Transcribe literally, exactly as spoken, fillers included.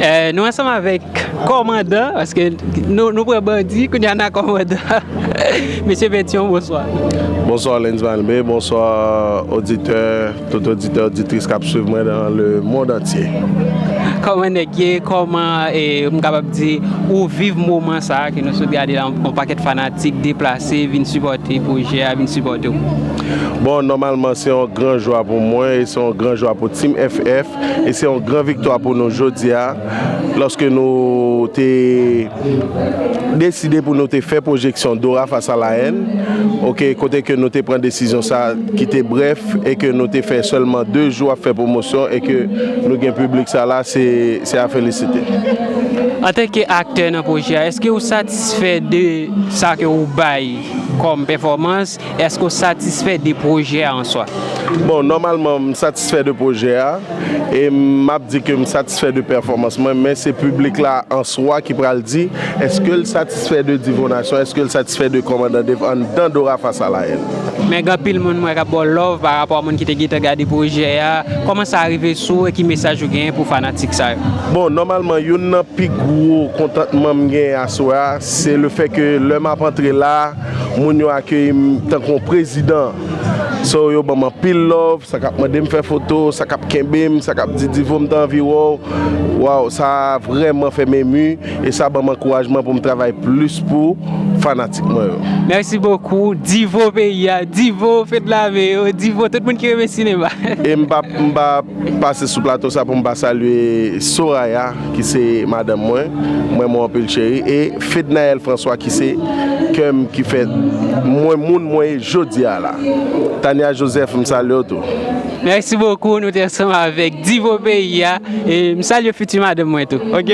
Eh, nou ansanm avèk kòmandan, paske nou, nou pran bandi, kounye a n a kòmandan. Mesye Petion, bonswa. Bonswa Lensman Lbe, bonswa oditè, tout oditè, oditris k ap swiv mwen nan le mond antye. Kòman nèg ye, kòman, eh, m kapab di, ou viv moman sa a ke nou sot gade la, yon pakèt fanatik deplase, vin sipòte pwojè a, vin sipòte w? Bon, nòmalman, se yon gran jwa pou mwen, e se yon gran jwa pou Team F F, e se yon gran viktwa pou nou jodi a, lòske nou te deside pou nou te fè pwojeksyon Dora Face à la Haine, ok, kote ke nou te pran desizyon sa ki te brèf e ke nou te fè sèlman de jou ap fè pwomosyon e ke nou gen piblik sa la, se, se a felisite. Antanke aktè nan pwojè a, èske ou satisfè de sa ke ou bay kòm pèfòmans? Èske ou satisfè de pwojè a an swa? Bon, nòmalman, m satisfè de pwojè a e m ap di ke m satisfè de pèfòmans mwen, men se piblik la an swa ki pral di èske l satisfè de Divo Nasyon, èske l satisfè de Kòmandan Dave anndan Dora Face à la Haine. Men gen anpil moun mwen k ap ba w love pa rapò a moun ki te gentan gade pwojè a. Kòman sa rive sou ou e ki mesaj ou genyen pou fanatik sa yo? Bon, nòmalman, youn nan pi gwo kontantman m genyen aswè a, se le fè ke lè m ap antre la, moun yo akeyi m tankou yon prezidan. So, yo ban m anpil love, sa k ap mande m fè foto, sa k ap kenbe m, sa k ap di Divo m ta anvi wè w. Waw, sa vrèman fè m emu e sa ban m ankourajman pou m travay plis pou fanatik mwen yo. Mèsi bokou, Divo peyi a, Divo Fedlame yo, Divo tout moun ki renmen sinema. E m pa, m pa pase sou plato sa pou m pa salye Soraya, ki se madanm mwen, m renmen w anpil cheri, e Fednaelle François, ki se kè m, ki fè mwen moun mwen ye jodi a la. Tania Joseph, m salye w tou. Mèsi bokou, nou te ansanm avèk Divo peyi a, e m salye fiti madanm mwen tou, ok?